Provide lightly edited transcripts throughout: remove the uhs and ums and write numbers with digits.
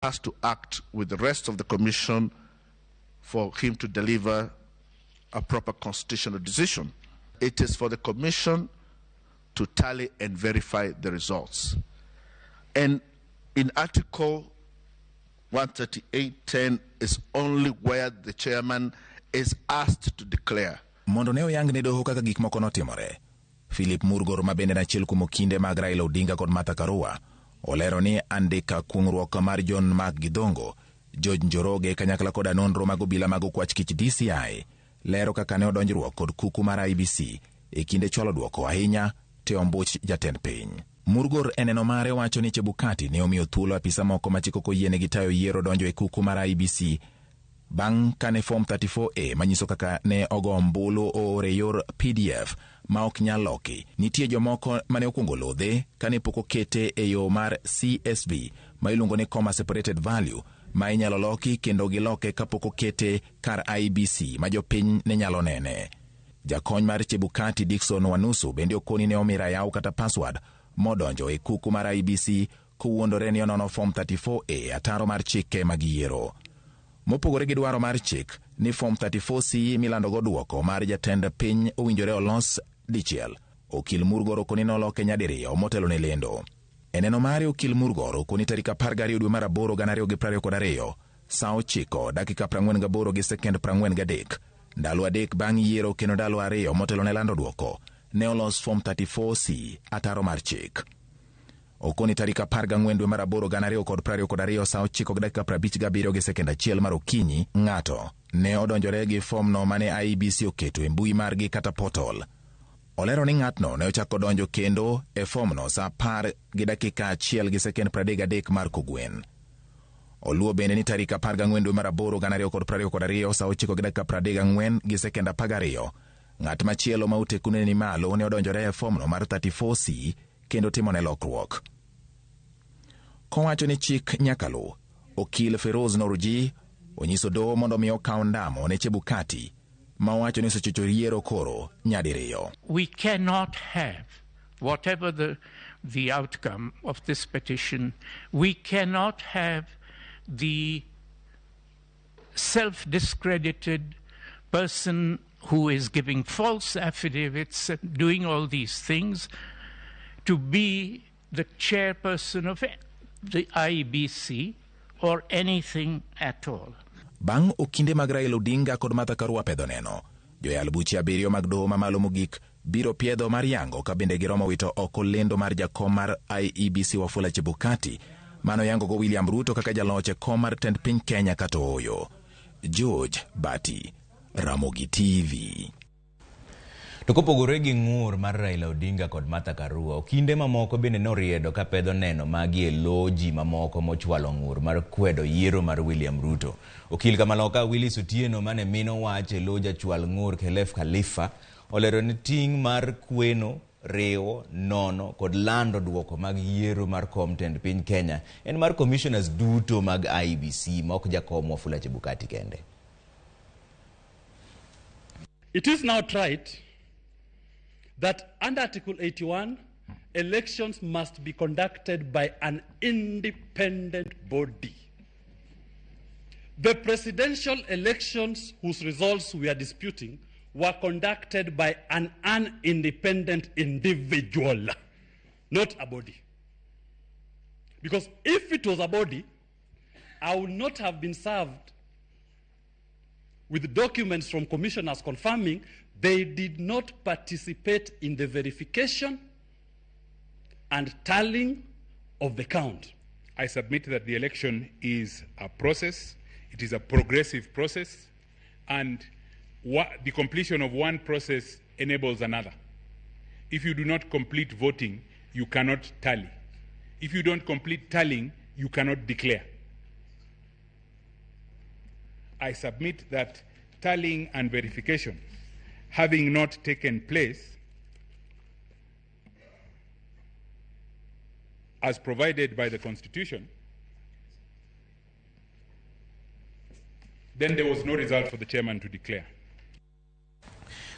Has to act with the rest of the commission for him to deliver a proper constitutional decision. It is for the commission to tally and verify the results. And in Article 138.10 is only where the chairman is asked to declare. Mondo ne oyang ne doho kaka gik moko notimore. Philip Murgor, ma bende en achiel kuom okinde mag Raila Odinga kod Martha Karua, olero ni andika kuong'ruok mar John Mark Githongo, George Njoroge kanyakla koda nonro mag obila mag okwach kich DCI lero kaka ne odonjruok kod kuku mar IEBC e kinde chwalo dwoko, ahinya te ombuch jatend piny. Murgor e neno mare wacho ni Chebukati ne omiyo thuolo apisa moko ma chik ok oyienegi tayo yiero donjo e kuku mar IEBC bang' kane Form 34A manyiso kaka ne ogo ombulu oor e yor PDF ma ok nyal loki. Nitie jomoko mane okwongo lodhe kane pok okete e yo mar CSV ma iluongo ni comma separated value ma inyalo loki kendo giloke kapok okete kar IEBC ma jopiny ne nyalo nene. Jakony mar Chebukati, Dickson Wanusu, bende okoni ne omi rayaw kata password modonjo e kuku mar IEBC kowuondore ni onono Form 34A ataro mar chike mag yiero. Mopogore gi dwaro mar chik ni Form 34C milandogo duoko mar jatend piny owinjore olos dichiel. Okil Murgor okoni noloke nyadiriyo motelo ne lendo. E neno mare, Okil Murgor okoni tarik 12 dwe mar aboro 2022, sa 9:48 gi sekend 43, ndalo 3 bang' yiero kendo ndalo 2 motelo ne lando duoko, ne olos Form 34C ataro mar chik. Okoni tarik 14 dwe mar aboro 2022, sa 9:57 gi sekend 1 mar okinyi, ng'ato ne odonjore gi fomno mane IEBC oketo e mbui margi kata portal. Olero ni ng'atno ne ochako donjo kendo e fomno sa 10:01 gi sekend 33 mar kogwen. Oluwo bende ni tarik 14 dwe mar aboro 2022, sa 9:34 gi sekend 12, ng'at machielo ma otekune ni malo ne odonjore e fomno mar 34C kendo timone lokruok. Kowacho ni chik nyaka luw, Okil Feroz Noruji onyiso doho mondo mi okaw ndamo ne Chebukati ma owacho ni osechocho yiero koro nyadiriyo. We cannot have, whatever the outcome of this petition, we cannot have the self-discredited person who is giving false affidavits and doing all these things to be the chairperson of the IEBC or anything at all. Bang' okinde mag Raila Odinga kod Martha Karua pedho neno, joyal buche abiriyo mag doho mamalo mogik biro piedho mar yango ka bende giromo wito oko lendo mar jakom mar IEBC Wafula Chebukati mano yango go William Ruto kaka jaloch e kom mar tend piny Kenya kata ooyo. George Bati, Ramogi TV. To kopogore gi ng'ur mar Raila Odinga kod Martha Karua, okinde mamoko bende noriedo ka pedho neno magi e lo ji mamoko mochwalo ng'ur mar kwedo yiero mar William Ruto. Okil kamaloka Willis Otieno mane mino wach e lo jachwal ng'ur Khelef Khalifa olero ni ting' mar kweno, riwo, nono kod lando duoko mag yiero mar kom tend piny Kenya en mar commissioners duto mag IEBC ma ok jakom Wafula Chebukati kende. It is now trite that under Article 81, elections must be conducted by an independent body. The presidential elections whose results we are disputing were conducted by an unindependent individual, not a body. Because if it was a body, I would not have been served with documents from commissioners confirming they did not participate in the verification and tallying of the count. I submit that the election is a process, it is a progressive process, and the completion of one process enables another. If you do not complete voting, you cannot tally. If you don't complete tallying, you cannot declare. I submit that tallying and verification, having not taken place as provided by the Constitution, then there was no result for the chairman to declare.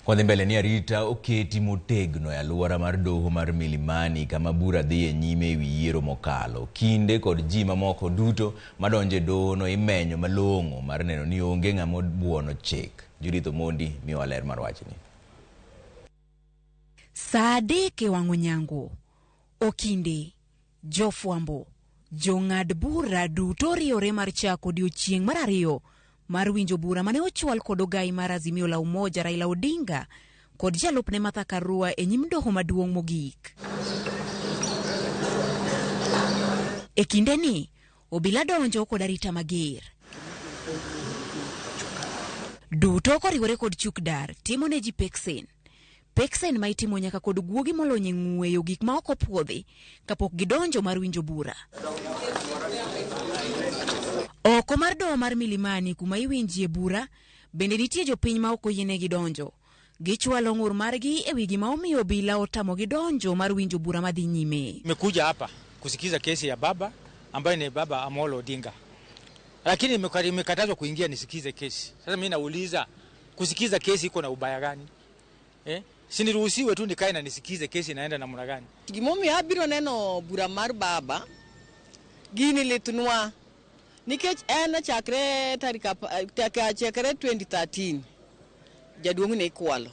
Kwadhi mbele ni arita oketi motegno e alwora mar doho mar Milimani kama bura dhi e nyime ewi yiero mokalo. Kinde kod ji mamoko duto madonjo e dohono imenyo malong'o mar neno ni onge ng'ama obuono chik. Judith Omondi miyowa ler mar wachni. Saa 3 e wang' onyango, okinde, jofwambo, jong'ad bura duto oriyore mar chako odiochieng' mar ariyo mar winjo bura mane ochwal kod ogai mar Azimio la Umoja Raila Odinga kod jalupne Martha Karua e nyim doho maduong' mogik. E kindeni, obila donjo kod arita mager. Duto koriwore kod chuk dar timo ne ji peksen. Peksen ma itimo nyaka kod guogi molony e ng'weyo gik ma ok opuodhi kapok gidonjo mar winjo bura. Oko mar doho mar Milimani kuma iwinjie bura, bende nitie jopiny ma ok oyienegi donjo. Gichwalo ng'ur margi e wi gima omiyo obila otamogi donjo mar winjo bura madhi nyime. Nimekuja hapa kusikiza kesi ya baba ambaye ni baba Amolo Odinga, lakini nimekatazwa kuingia nisikize kesi. Sasa mimi nauliza, kusikiza kesi iko na ubaya gani? Si niruhusiwe tu nikae na nisikize kesi inaenda namna gani? Gimomiyo abiro neno bura mar baba gini litnwa nikech en chakre tarik chakre 2013 jaduong' ne ikwalo.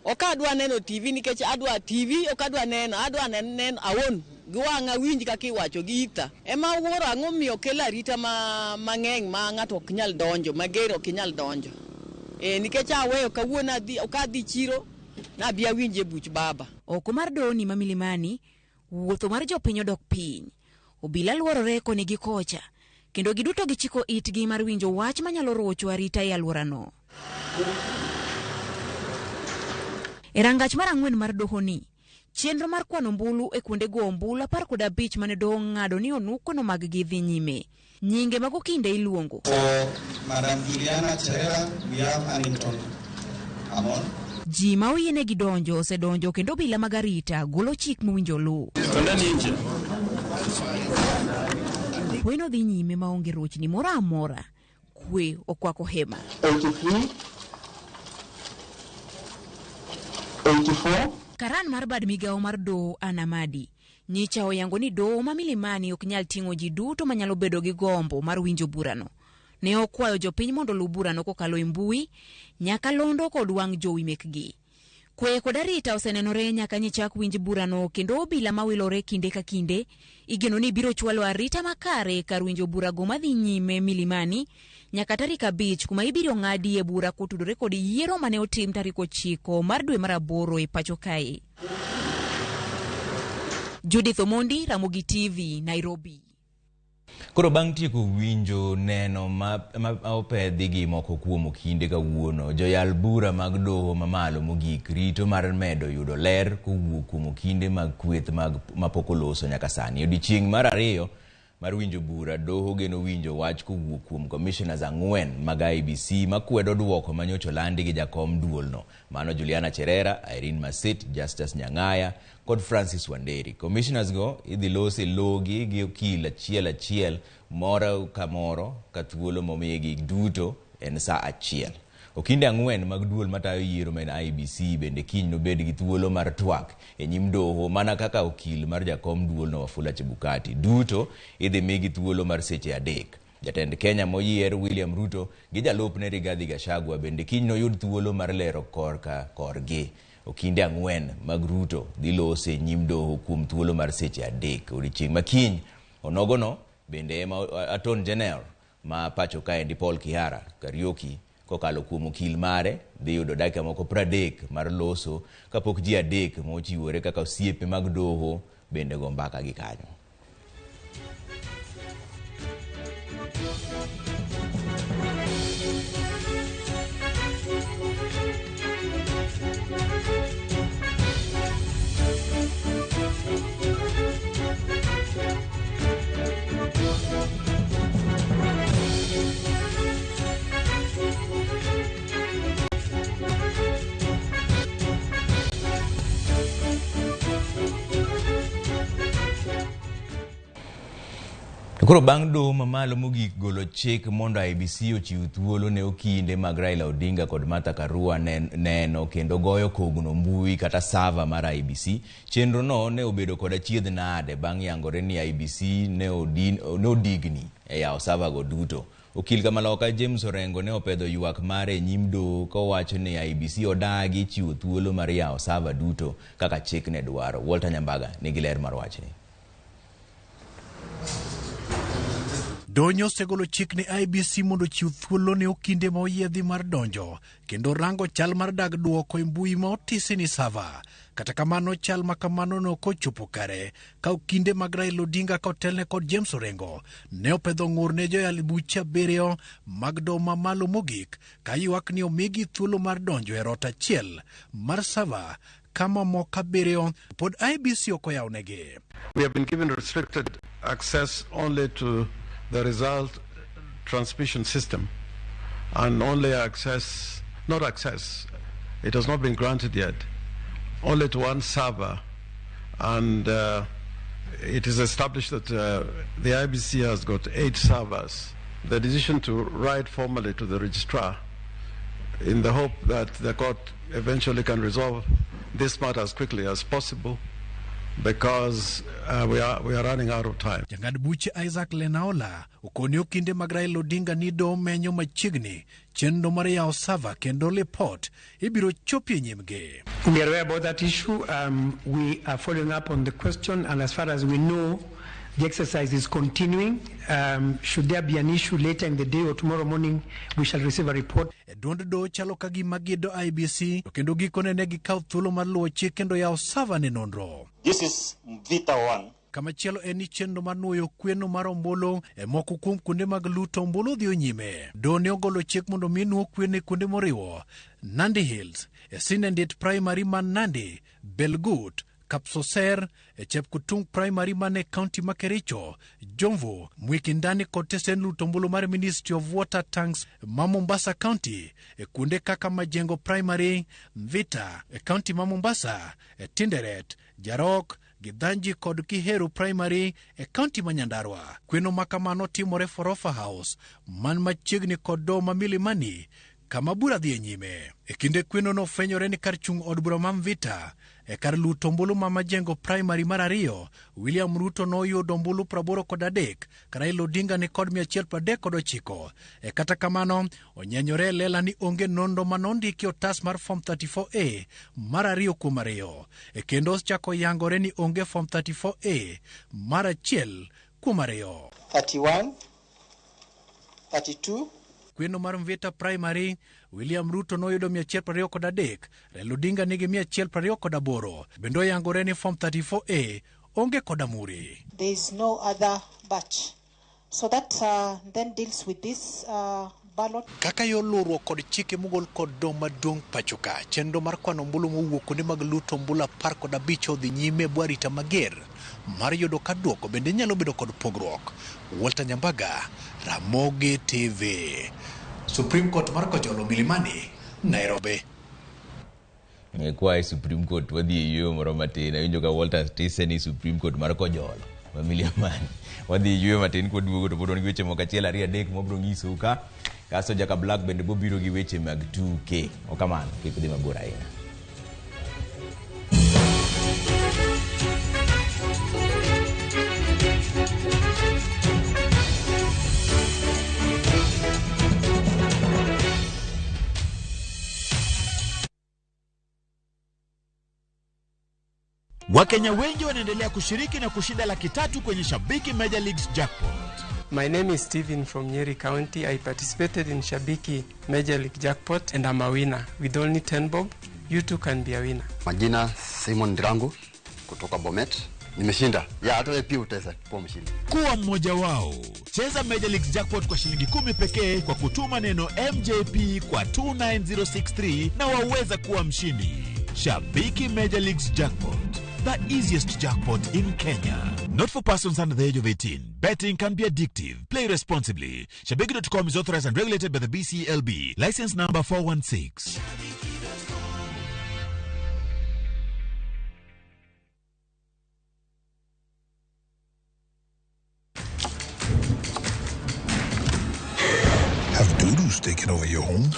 Ok adwa neno TV nikech adwa TV, ok adwa neno, adwa neno awuon gi wang'a winj kaka iwacho gi ita. Ema awuoro ang'o miyo kelo arita mang'eny ma ng'ato ok nyal donjo, mager ok nyal donjo. Nikech aweyo kawuono adhi, ok adhi chiro, nabi awinje buch baba. Oko mar dohoni ma Milimani, wuotho mar jopiny odok piny. Obila luorore koni gi kocha, kendo giduto gichiko itgi mar winjo wach manyalo rocho arita e alworano. E rangach mar 4 mar dohoni, chenro mar kwano ombulu e kuonde go ombulu 15 mane doho ong'ado ni onukono mag gi dhi nyime. Nyinge mag okinde iluongo. For Madam Juliana Cherera, we have Annington Amon. Ji ma oyienegi donjo osedonjo kendo obila mag arita golo chik mowinjo luw. Kweno dhi nyime maonge rochni moro amora. Kwe okwako hema. 83, 84. Karan mar bad migawo mar doho Anamadi nyicha oyango ni doho ma Milimani ok nyal ting'o ji duto manyalo bedo gi gombo mar winjo burano. Ne okwayo jopiny mondo oluw burano kokalo e mbui, nyakalondo kod wang' jowi mekgi. Kwe kod arita osenenore nyaka nyichak winj burano kendo obila mawilore kinde ka kinde igeno ni biro chwalo arita makare kar winjo burago madhi nyime Milimani nyaka tarik 5 kuma ibiro ng'adie bura kotudore kod yiero mane otim tarik 9 mar dwe mar 8 e pacho kae. Judith Omondi, Ramogi TV, Nairobi. Koro bang' tieko winjo neno ma opedhi gi moko kuom okinde kawuono, joyal bura mag doho mamalo mogik rito mar medo yudo ler kowuok kuom okinde mag kweth mag mapok oloso nyaka sani. Odiochieng' mar 2 mar winjo bura, doho geno winjo wach kowuok kuom commissioners 4 mag IEBC makwedo duoko manyocha olandi gi jakom duolno, mano Juliana Cherera, Irene Masit, Justus Nyang'aya kod Francis Wanderi. Commissioners go idhi los e logi gi okil achiel achiel moro ka moro ka thuolo momiyigi duto en saa 1. Okinde 4 mag duol matayo yiero ma en IEBC bende kiny nobed gi thuolo mar twak e nyim doho mana kaka okil mar jakom duolno Wafula Chebukati. Duto idhi migi thuolo mar seche 3. Jatend Kenya moyier William Ruto gi jalupne Rigathi Gachagua bende kiny noyud thuolo mar lero korka korgi. Okinde 4 mag Ruto dhi lose e nyim doho kuom thuolo mar seche 3. Odiochieng' ma kiny onogono bende ema Attorney General ma pacho kaendi Paul Kihara Kariuki kokalo kuom okil mare dhi yudo dakika moko 30 mar loso kapok ji 3 mochiwore kaka osiepe mag doho bende go mbaka gi kanyo. To koro bang' doho mamalo mogik golo chik mondo IEBC ochiw thuolo ne okinde mag Raila Odinga kod Martha Karua neno kendo goyo kogno mbui kata server mar IEBC, chenro no ne obedo kod achiedh nade bang' yangore ni IEBC ne odigni e yawo server go duto. Okil kamaloka James Orengo ne opedho ywak mare e nyim doho kowacho ni IEBC odagi chiwo thuolo mar yawo server duto kaka chik ne dwaro. Walter Nyambaga nigi ler mar wachni. Donyo osegolo chik ne IEBC mondo ochiw thuolo ne okinde ma oyiedhi mar donjo kendo rango chal mar dag duoko e mbui ma otisi ni server. Kata kamano chal ma kamano ne ok ochopo kare ka okinde mag Raila Odinga ka otelne kod James Orengo ne opedho ng'ur ne joyal buche 7 mag doho mamalo mogik ka ywak ni omigi thuolo mar donjo e rot achiel mar server kama moko 7 pod IEBC ok oyawnegi. We have been given restricted access only to the result transmission system and only access, not access, it has not been granted yet, only to one server, and it is established that the IEBC has got 8 servers. The decision to write formally to the registrar in the hope that the court eventually can resolve this matter as quickly as possible, because we are running out of time. Jang'ad buche Isaac Lenaola okoni okinde mag Raila Odinga ni doho menyo machiegni chenro mar yawo server kendo lipot ibiro chopi e nyimgi. We are aware about that issue. We are following up on the question, and as far as we know, the exercise is continuing. Should there be an issue later in the day or tomorrow morning, we shall receive a report. E duond doho chalo ka gima gido IEBC to kendo gikone ne gikawo thuolo mar luwo chik kendo yawo server ne nonro. This is Mvita 1. Kamachielo en ni chenro mar nuoyo kweno mar ombulu e moko kuom kuonde mag luto ombulu dhi nyime. Doho ne ogolo chik mondo mi nuo kweno e kuonde moriwo Nandi Hills, e Sinendit Primary man Nandi, Belgut, Kapsoser, e Chepkutung Primary man e county ma Kericho, Jomvu, Mwikindani kod tesen luto ombulu mar Ministry of Water Tanks ma Mombasa County, e kuonde kaka Majengo Primary, Mvita, e county ma Mombasa, e Tinderet, Jarok, Githanji kod Kiheru Primary e county ma Nyandarua. Kweno ma kamano timore Forofa House man machiegni kod doho ma Milimani kama bura dhi e nyime. E kinde kweno nofwenyore ni kar chung' od bura ma Mvita e kar luto ombulu ma Majengo Primary mar 2, William Ruto noyudo ombulu 83 ka Raila Odinga ni kod 139. E kata kamano onyenyore e lela ni onge nonro manondiki otas mar form 34A mar 2 kuom 2. E kendo ochako yangore ni onge form 34A mar 1 kuom 2. 31, 32. Kweno mar Mvita Primary, William Ruto noyudo 123, Raila Odinga nigi 128. Bende oyangore ni form 34A onge kod amuri. There is no other batch. So that then deals with this ballot. Kaka yo luwruok kod chike mogol kod doho maduong' pacho ka, chenro mar kwano ombulu mowuok kuonde mag luto ombulu 15 odhi nyime e bwo arita mager mar yudo ka duoko bende nyalo bedo kod pogruok. Walter Nyambaga, Ramogi TV. Supreme Court mar Kojolo, Milimani, Nairobi. Kwae Supreme Court wadhi e yueyo moro matin. Awinjo ka Walter tise ni Supreme Court mar Kojolo ma Milimani. Wadhi e yueyo matin kwaduogo to pod wan gi weche moko 1 2 3 mabiro nyisou ka. Kasto Jaka Black bende bobiro gi weche mag 2K. Okamano, kik udhi mabor ahinya. Wakenya wengi wanaendelea kushiriki na kushinda 300,000 kwenye Shabiki Major Leagues Jackpot. My name is Steven from Nyeri County. I participated in Shabiki Major League Jackpot and I'm a winner. With only 10 bob, you too can be a winner. Majina Simon Drango kutoka Bomet. Nimeshinda. Ya hata wewe pia utaweza kuwa mshindi. Kuwa mmoja wao. Cheza Major League Jackpot kwa shilingi 10 pekee kwa kutuma neno MJP kwa 29063 na waweza kuwa mshindi. Shabiki Major Leagues Jackpot, the easiest jackpot in Kenya. Not for persons under the age of 18. Betting can be addictive. Play responsibly. Shabiki.com is authorized and regulated by the BCLB. License number 416. Dudu's taken over your home?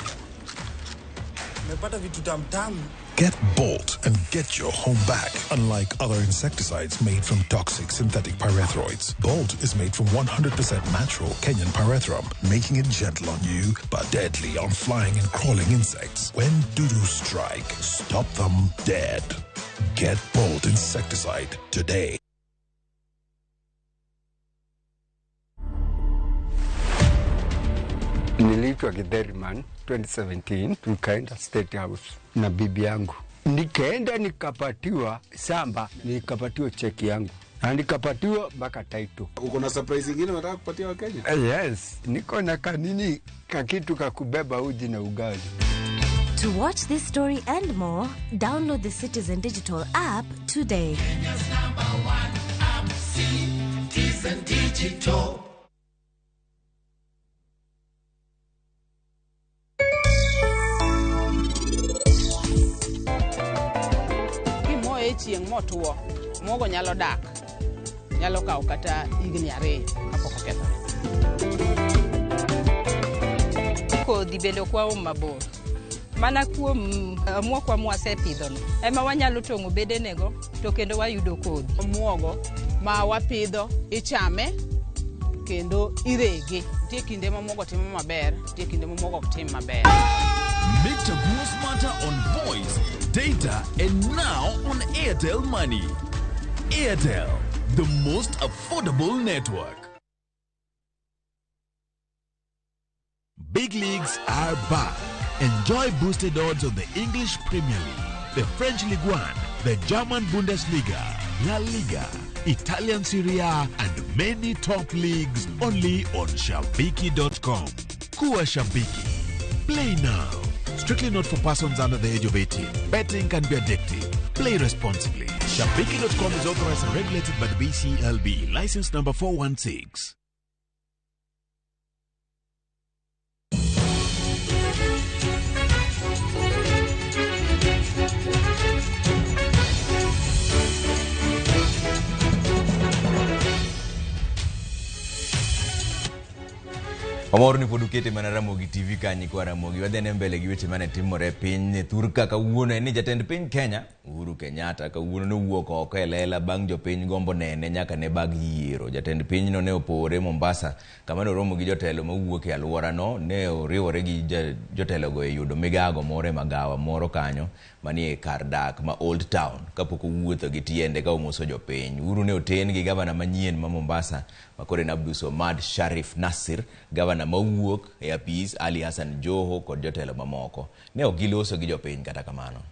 Nimepata vitu tamtamu. Get Bolt and get your home back. Unlike other insecticides made from toxic synthetic pyrethroids, Bolt is made from 100% natural Kenyan pyrethrum, making it gentle on you but deadly on flying and crawling insects. When Dudu strike, stop them dead. Get Bolt insecticide today. Niliitwa Githeriman 2017, tukaenda State House na bibi yangu, nikaenda nikapatiwa samba, nikapatiwa cheki yangu na nikapatiwa mpaka title. Uko na surprise ingine unataka kupatia Wakenya? Yes, niko na kanini kakitu kakubeba uji na ugali. To watch this story and more, download the Citizen Digital app today. Kenya's number one app, Citizen Digital. Kimoye e chieng' motwo, muogo nyalo dak, nyalo kawo kata higni 2 kapok okethore. Kodhi bende ok waom mabor. Mana kuom omuokwa mwasepidhono ema wanyalo tong'o bedenego to kendo wayudo kodhi. Muogo ma wapidho ichame kendo irege. Nitie kinde ma muogo timo maber, nitie kinde ma muogo ok tim maber. Make Chaguo smarter on voice, data, and now on Airtel Money. Airtel, the most affordable network. Big leagues are back. Enjoy boosted odds on the English Premier League, the French Ligue 1, the German Bundesliga, La Liga, Italian Serie A, and many top leagues only on Shabiki.com. Kuwa Shabiki. Play now. Strictly not for persons under the age of 18. Betting can be addictive. Play responsibly. Shabiki.com is authorized and regulated by the BCLB. License number 416. Omor ni pod ukete mana Ramogi TV kanyi kwa Ramogi. Wadhi mbele gi weche mane timore piny thurka kawuono en ni jatend piny Kenya Uhuru Kenyatta kawuono nowuok oko e lela bang' jopiny gombo nene nyaka ne bag yiero. Jatend pinyno ne opore Mombasa kama noromo gi jotelo mawuok e alworano, ne oriwore gi jotelogo e yudo migago moro e magawa moro kanyo manie kar dak ma Old Town kapok owuotho gi tiende ka omoso jopiny. Uhuru ne oten gi gavana manyien ma Mombasa makoro en Abdulswamad Sharif Nasir, gavana mawuok e apis Ali Hassan Joho kod jotelo mamoko. Ne ok giloso gi jopiny kata kamano.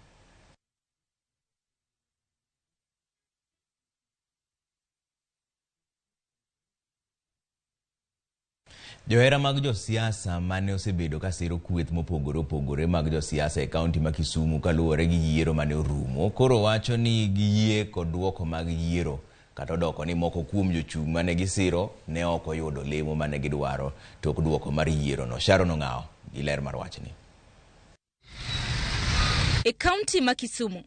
Johera mag josiasa mane osebedo ka siro kweth mopogore opogore mag josiasa e kaunti ma Kisumu kaluwore gi yiero mane orumo koro wacho ni giyie kod duoko mag yiero kata odoko ni moko kuom jochung' mane gisiro ne ok oyudo lemo mane gidwaro tok duoko mar yierono. Sharon Ong'awo gi ler mar wachni. E kaunti ma Kisumu,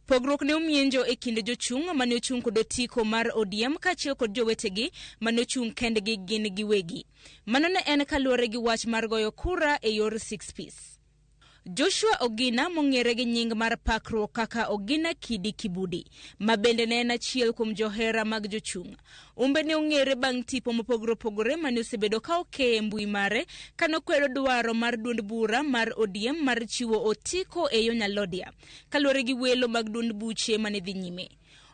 pogruok ne omienjo e kind jochung' mane ochung' kod otiko mar ODM kaachiel kod jowetegi mane ochung' kendgi gin giwegi. Mano ne en kaluwore gi wach mar goyo kura e yor six piece. Joshua Ogina mong'ere gi nying mar pakruok kaka Ogina Kidi Kibudi, ma bende ne en achiel kuom johera mag jochung'. Umbe ne ong'ere bang' tipo mopogore opogore mane osebedo ka okeye e mbui mare kano kwedo dwaro mar duond bura mar ODM mar chiwo otiko e yo nyalodia, kaluwore gi welo mag duond buche mane dhi nyime.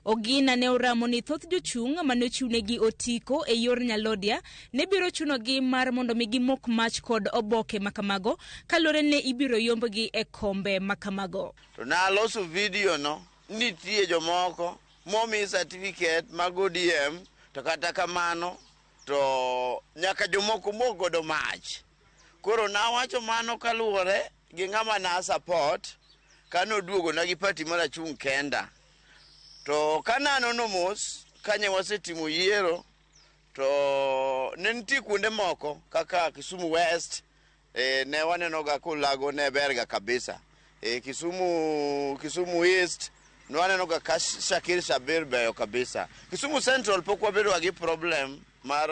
Ogina ne oramo ni thoth jochung' mane ochiwnegi otiko e yor nyalodia ne biro chunogi mar mondo mi gimok mach kod oboke makamago kaluwore ne ibiro yombgi e kombe makamago. To naloso video no, nitie jomoko momi certificate mag ODM to kata kamano to nyaka jomoko mok godo mach. Koro nawacho mano kaluwore gi ng'ama na support kanoduogo na gi party mar achung' kenda. To kananono mos kanye wasetimo yiero to ne nitie kuonde moko kaka Kisumu West, ne waneno ga kolago ne berga kabisa. Kisumu East ne waneno ga ka Shakir Shabir beyo kabisa. Kisumu Central pok wabedo gi problem mar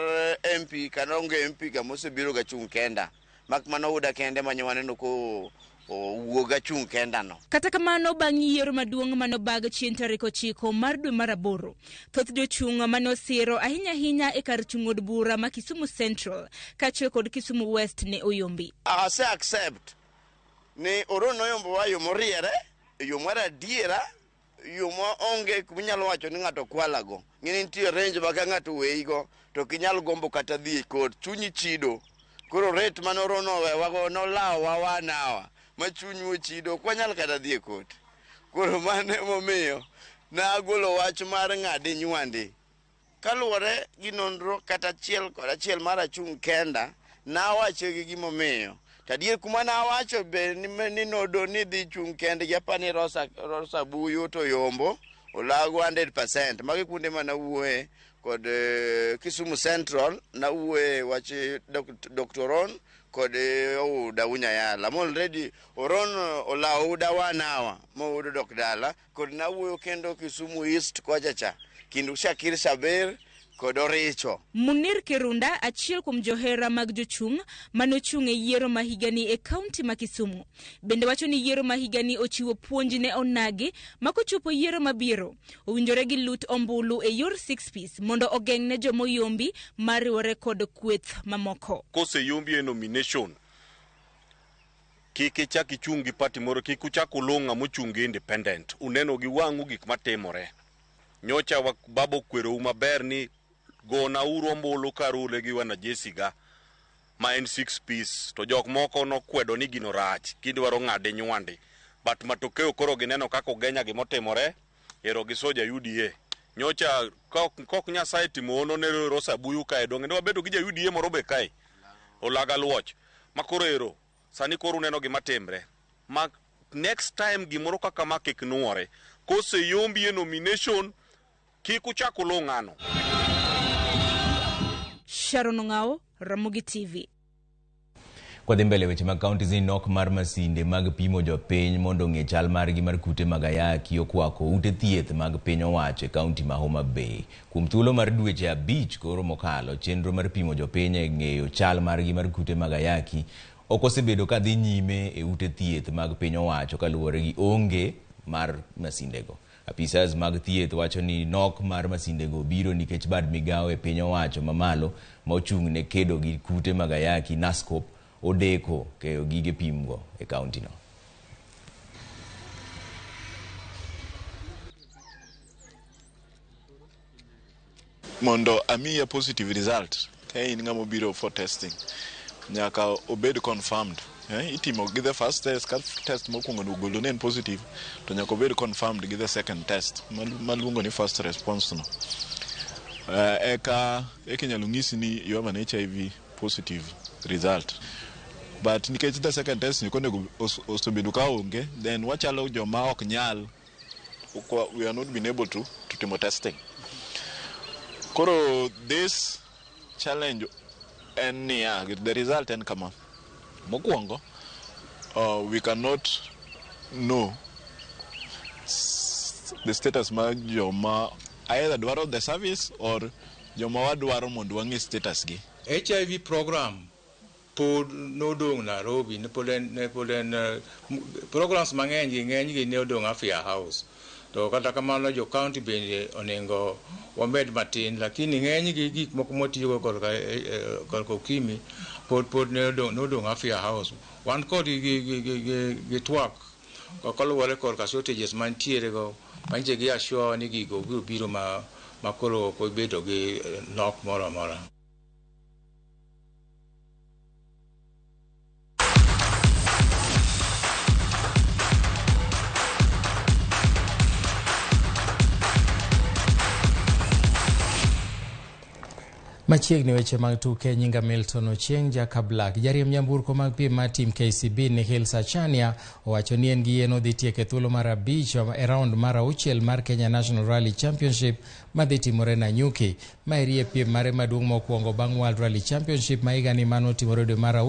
MP kana onge MP ga mosebiro ga chung' kenda. Mak mana Ouda kende ma nyowaneno ko owuog achung' kendano. Kata kamano, bang' yiero maduong' manobag chieng' tarik 9 mar dwe mar 8, thoth jochung' mane osiro ahinya ahinya e kar chung' od bura ma Kisumu Central kaachiel kod Kisumu West ne oyombi. Ase accept ni Oron noyombowa yo moriere, yo mar adiera, yo ma onge kuminyalo wacho ni ng'ato kwalago. Ng'eni nitie range ma ka ng'ato weyigo to ok inyal gombo kata dhi e court, chunyi chido. Koro rate mane Oron owewago nolawowa 1 hour ma chunywa ochido, ok wanyal kata dhi e court. Koro mano emomiyo nagolo wach mar ng'adi nywandi. Kaluwore gi nonro kata achiel kod achiel mar achung' kenda, nawacho gi gimomiyo. To adier kuma nawacho be ni nodo ni dhi chung' kendgi, apani Rosa Buyu to yombo Olago 100%. Magi kuonde ma nawuoye kod Kisumu Central, nawuoye wach Dr. Oron kod Ouda Unyayala. Ma already Oron olawo Ouda 1 hour ma Ouda odok dala. Kod nawuoyo kendo Kisumu East kocha cha, kind Shakir Shabir kod Oricho. Munir Kirunda, achiel kuom johera mag jochung' manochung' e yiero ma higani e kaunti ma Kisumu, bende wacho ni yiero ma higani ochiwo puonj ne onagi ma kochopo yiero mabiro, owinjore gi lut ombulu e yor 6 piece mondo ogeng' ne jomoyombi mariwore kod kweth mamoko. Koseyombi e nomination, kik ichak ichung' gi party moro, kik uchak uluw ng'ama ochung' gi independent. Uneno gi wang'u gik matimore. Nyocha baba okwerou maber ni gonauru ombulu karule gi wanajeshi ga ma en 6 piece, to jok moko nokwedo ni gino rach, gidwaro ng'ade nywandi. But matokeo koro gineno kaka Ugenya gimotimore, ero gi soja UDA. Nyocha kok Nyasaye timo hono ne Rosa Buyu kae, donge ne wabedo gi ja UDA moro be kae, Olaga Luoch. Ma koro ero, sani koro uneno gima timre. Ma next time gimoro kaka ma kik nuore. Koseyombi e nomination, kik uchak uluw ng'ano. Sharon Ong'ao, Ramogi TV. Kwadhi mbele weche mag kaunti ni nok mar masinde mag pimo jopiny mondo ong'e chal margi mar kute mag ayaki okwako ute thieth mag piny owacho e kaunti ma Homa Bay. Kuom thuolo mar dweche 5 koro mokalo, chenro mar pimo jopiny e ng'eyo chal margi mar kute mag ayaki ok osebedo ka dhi nyime e ute thieth mag piny owacho kaluwore gi onge mar masindego. Apisas mag thieth wacho ni nok mar masindego biro nikech bad migawo e piny owacho mamalo ma ochung' ne kedo gi kute mag ayaki NASCOP odeko keyo gige pimgo e kaunti no. Mondo amiya positive result ka in ng'ama obiro for testing, nyaka obed confirmed. Itimo gi the first test, ka test mokwongo no ogolo ne en positive, to nyaka obed confirmed gi the second test maluongo ni first response no. Eka inyalo nyisi ni you have an HIV positive result. But nikech the second test ni konego osebedo ka onge, then wachalo joma ok nyal, we are not been able to timo testing. Koro this challenge en niya, the result en kama. Mokwongo, we cannot know the status mar joma either dwaro the service or joma wadwaro mondo wang'e status gi. HIV program pod nodong' Nairobi, ne pod en programs mang'eny gi ng'eny gi ne odong' Afya House. To kata kamano jo county bende onego wamed matin, lakini ng'eny gi gik moko mwatiyogo korka ukimwi pod ne odong' Afya House. Wan kod gi twak kaluwore korka shortages mantiere go, manyiso gi assure ni gigo biro biro ma koro ok obedo gi nok moro amora. Machiegni weche mag tuke, nyinga Milton Ochieng. Jaka Black, jariemb nyamburko mag piem mar team KCB Nikhil Sachania owacho ni en gi yie nodhi tieko e thuolo mar 5 e round mar 6 mar Kenya National Rally Championship madhi timore Nanyuki. Maeri e piem mare maduong' mokwongo bang' World Rally Championship ma higani manotimore dwe mar 6.